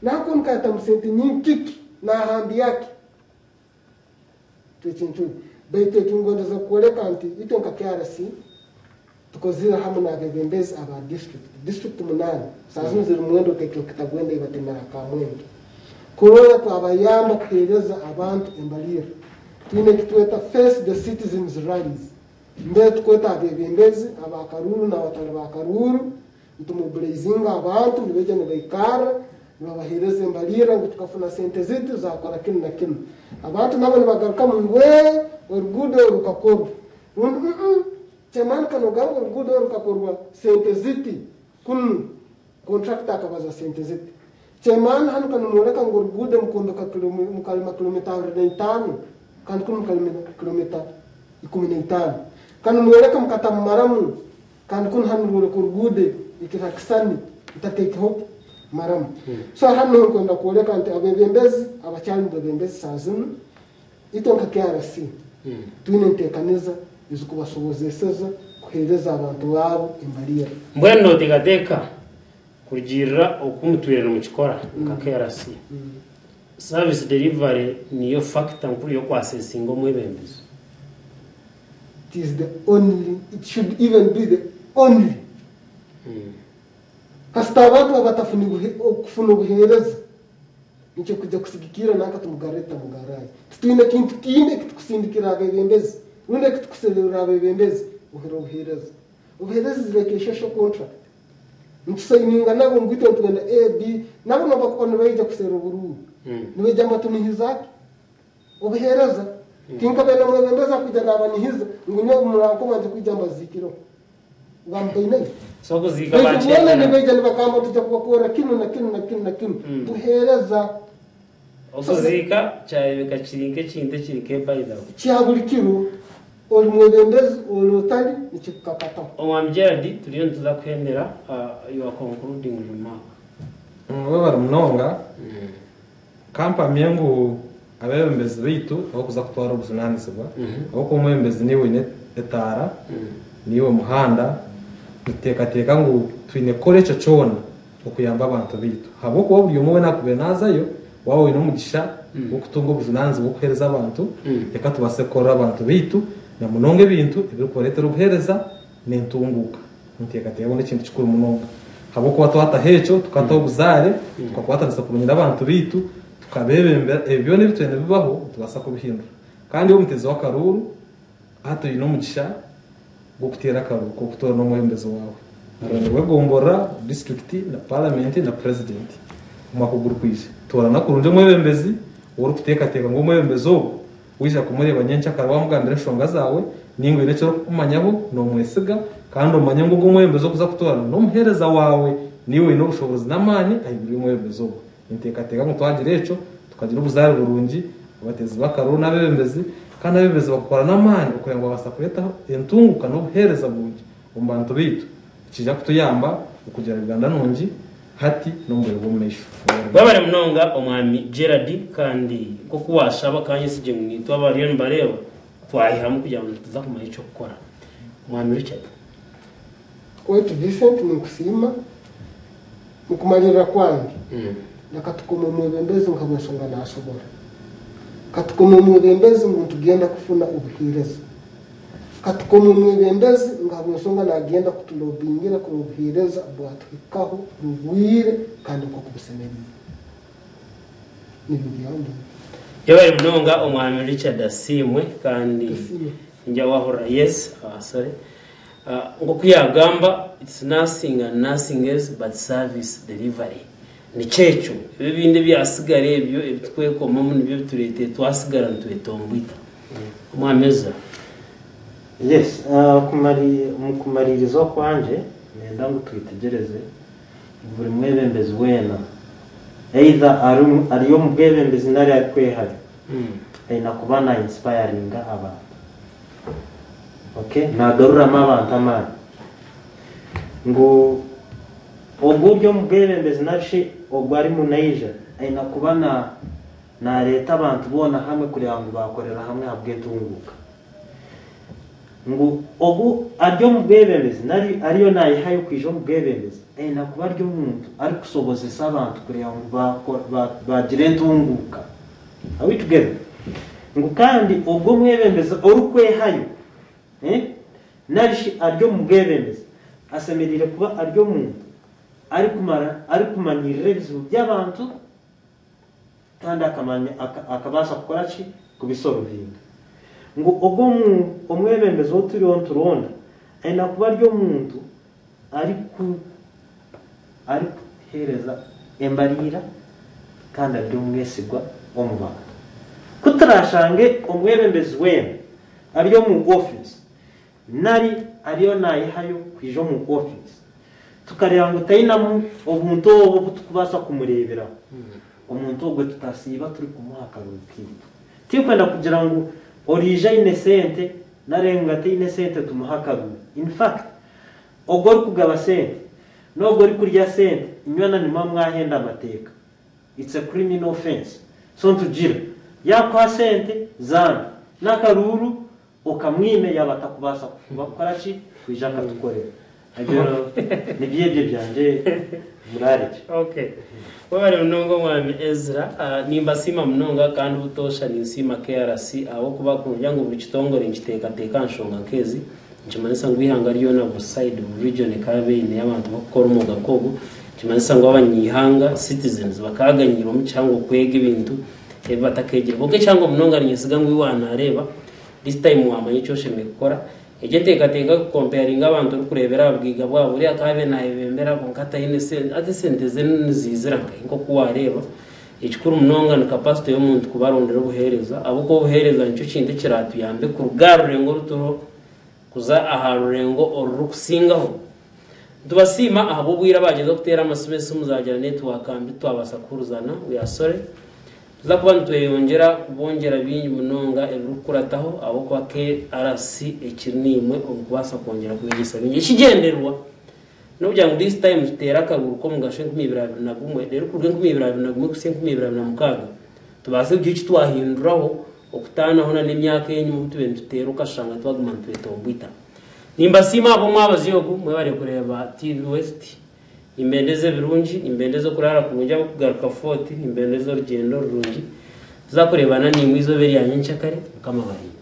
S4: Nako nkatamu sente nyingi kiki nahambiya ki twekincumi baitu ekingondeza kukwoleka nti itwe nka KRC tukozire hamu n'abebembezi aba district district munaana saa zinu ziri mwenda otekeho kitagwenda eibatemera Kamwenge. Kurora twabayamba kuheereza abantu embalirira. Twine eki tweta Face the Citizens Rallies. Mbere tukweta abebembezi abakaruuru n'abatali bakaruuru, nitumobilizinga abantu nibaija nibaikarra nibabaheereza embalirira ngu tukafuna sente zitu zakora kinu na kinu. Abantu nabo nibagarukamu ngu ee oruguudo oru rukakorwa. Rundi mm chairman kanogamba oruguudo oru rukakorwa sente ziti kunu contractor akabaza sente ziti. Chairman hanu kanimworeka ngu oruguudo mukombeka mukarima kilomita 25 kandi kunu mukarima kilomita 15. Kanimworeka mukatamu maramu kandi kunu hanu rworeka oruguudo ikira kisani mutatekeho maramu. So hanu nkwenda kwoleka nti abebembezi abakyali mubebembezi saa zinu itwe nka KRC twine enteekaniza ezikubasobozeseza kuheereza abantu baabo embalirira.
S1: Mbwenu noteekateeka kurugiirira oku mutwire nimukikora nka KRC, service delivery niyo factor nkuru y'okwasesinga omwebembezi?
S4: It is the only, it should even be the only. Kasita abantu abatafuna okufuna obuheereza nikyo kujja kusigikira nanka tumugarre tutamugarrayo. Titwine kintu kindi ekitukusindikira abebembezi rundi ekitukuserera abebembezi ohere obuheereza. Obuheereza is like a social contract. Nitusayininga nabo ngu itwe nitugenda A, B, nabo nobakuba nibaija kuseera oburuuru. Nibaija mbatunihiza ki? Obuheereza. Tinkabe na mwebembezi akuija nabanihiza ngu nyowe murankoma nje kwija mbaziikireho. Bamutaineyo.
S1: So okuziika
S4: Baitu boona
S1: bakyendera.
S4: nibaija nibagamba tuja kubakorra kinu na kinu na kinu na kinu. Buheereza.
S1: Okuziika kyarebeka kiri nk'ekintu ekiri nk'ebayidhawe.
S4: Kya buri kiro ori mwebembezi ori otari nikikukakataho.
S1: Omwami Gerald turiyo nituza kuhendera your concluding remark.
S6: Webare munonga. Kampamye ngu abebembezi baitu abakuza kutwara obujunanizibwa, ahabw'okuba omwebembezi niiwe oine etaara, niiwe muhanda, nituteekateeka ngu twine kukora ekyo kyona okuyamba abantu baitu. Ahabw'okuba buri omwe weena akubaire naazayo, waaba oine omugisha gw'okutunga obujunanizibwa bw'okuheereza abantu, reka tubaase kukorera abantu baitu na munonga ebintu ebirikubareetera obuheereza n'entunguuka. Nteekateeka ngu n'ekintu kikuru munonga. Ahabw'okuba twataho ekyo, tukataho obuzaare, tukakwatanisa kurungi n'abantu baitu, tukabebembera, ebyo byona ebi twine bibaho nitubaasa kubihindura. Kandi iwe omuteezi w'akaruuru, hati oine omugisha gw'okuteera akaruuru k'okutoorana omwebembezi waawe. Araba w'egomborora, disiturikiti, na paramenti na purezidenti omwaka ogurikwija. Toorana kurungi omwebembezi ou orikuteekateeka ngu omwebembezi ogu waija kumureeba nyenkyakara waamugambira enshonga zaawe nainga oine eki orikukumanyaho noomwesiga kandi omanye ngu ogu omwebembezi ou orikuza kutoorana n'omuheereza waawe naiwe oine obushoboorozi n'amaani ahaiguru y'omwebembezi ogwo. Ninteekateeka ngu twagira ekyo tukagira obuzaare burungi, abateezi b'akaruuru n'abeebembezi kandi abeebembezi bakakora n'amaani okureba ngu babaasa kureetaho entunguka n'obuheereza burungi omu bantu baitu nikiija kutuyamba okugira Uganda nungi hati n'omu bwire bw'omu maisho.
S1: Webare munonga Omwami Gerald kandi nk'oku washaba kanyesigye ngu naitwe abariyo nibareeba twayihamu kugira ngu nituza kumanya eky'okukora. Omwami Richard.
S4: Waitu Vincent ninkusiima mukumalirira kwange reka tukome omwebembezi nka bwensonga nasobora katukome omwebembezi ngu nitugenda kufuna obuheereza katukome omwebembezi ngu habwensonga nagenda kutulobingira kurora obuheereza bwatuhikaho bubwire kandi nk'oku busemeriire. Nibyo byambi.
S1: Yebare munonga Omwami Richard Asiimwe kandi
S4: Tusiime.
S1: ningira wahurira yes sorry nk'oku yagamba it's nothing and nothing else but service delivery nikyo ekyo ebyo ebindi ebyasigara ebyo ebitukwekomamu nibyo bitureetire twasigara nitwetombwita. Omwami Ezra.
S5: Yes, omu kumariiriza okwangye nenda ngu twetegyereze ngu buri mwebembezi weena either ari omu bwebembezi nari arikwehayo aine kuba na inspiringa abantu. Okay? Nagaruramu abantu amaani. Ngu ogwo ori omu bwebembezi nari shi ogwo arimu naija aine kuba na nareeta abantu boona hamwe kureba ngu bakorera hamwe ahabw'entunguuka. Ngu ogu ari omu bwebembezi nari ariyo nayehayo kwija omu bwebembezi aine kuba ari omuntu arikusobozesa abantu kureba ngu bagira entunguuka. Are we together? Ngu kandi ogwo omwebembezi orikwehayo nari shi ari omu bwebembezi asemeriire kuba ari omuntu arikumanyirira ebizibu by'abantu. Kandi akamanya akabaasa kukora ki? Kubisorovinga. Ngu ogwo omwebembezi ou turiyo nituronda aine kuba ari omuntu arikuheereza embariira kandi ari omwesigwa omu bantu. Ku turaashange omwebembezi weena ari omu ofiisi nari ariyo naayehayo kwija omu ofiisi tukareeba ngu tainamu obuntu obu obu turikubaasa kumureeberaho, omuntu ogwo tutasiiba turikumuha akaruru kaitu. Tirikwenda kugira ngu oriija aine sente nari ngu ataine sente tumuhe akaruru. In fact, ogwo orikugaba sente n'ogwo orikurya sente inywena nimuba mwahenda amateeka. It's a criminal offence. So nitugira, yaakuha sente zanga, n'akaruuru okamwime yaaba atakubaasa kukora ki? Kwija akatukorera. Ebyo nibyo ebyo ebyangye murarekye.
S1: Okay. Webare munonga omwami Ezra. Nimbasiima munonga kandi butoosha ninsiima KRC ahabw'okuba kugira ngu buri kitongore nikiteekateeka aha nshonga nk'ezi nikimanyisa ngu eihanga ryona buri side buri region ekaba eine abantu bakukora omwoga nk'ogu nikimanyisa ngu abanyaihanga, citizens, bakaaganyiirwemu kihango kwega ebintu ebi batakeegire. Kwonka ekihango munonga ninyesiga ngu iwe waanareeba this time waamanya eki oshemereire kukora. Egyo enteekateeka y'okukompeyaringa abantu orikureebera aha bugaiga bwabo, oriya akaabaire naayebembera kwonka ataine sente, hati esente ze niziizira nkahi nk'oku waareeba. Ekikuru munonga ni capacity y'omuntu kuba arondire obuheereza ahabw'okuba obuheereza nikyo kintu ekiraatuyambe kuruga aha rurengo oru turiho kuza aha rurengo orurikusingaho. Nitubasiima ahabw'obwire abaagyeza kuteera amasimu esimu zaagira netiwaaka mbi titwabaasa kuhurizana, we are sorry. Tuza kuba nitweyongyera kubongyera bingi munonga ebirikukurataho ahabw'okuba KRC ekiri naimwe omu kubaasa kwongyera kubegyesa bingi. Ekigyendererwa n'okugira ngu this time tuteere akaruuru k'omugasho 2021 reero kuruga 2021 kuhitsya 2026 tubaase kugira eki twahinduraho okutaanaho na n'emyaka enyima obu tubaire nituteera okashanga twaguma nitwetombwita. Nimbasiima ahabw'omwabazyo ogu, mwebare kureeba TV West. Nimbendeza ebirungi, nimbendeza okuraara kurungi ahabw'okugaruka Fort, nimbendeza orugyendo rurungi. Tuza kureebana naimwe eizooba erya nyenkyakare. Mukama abarinde.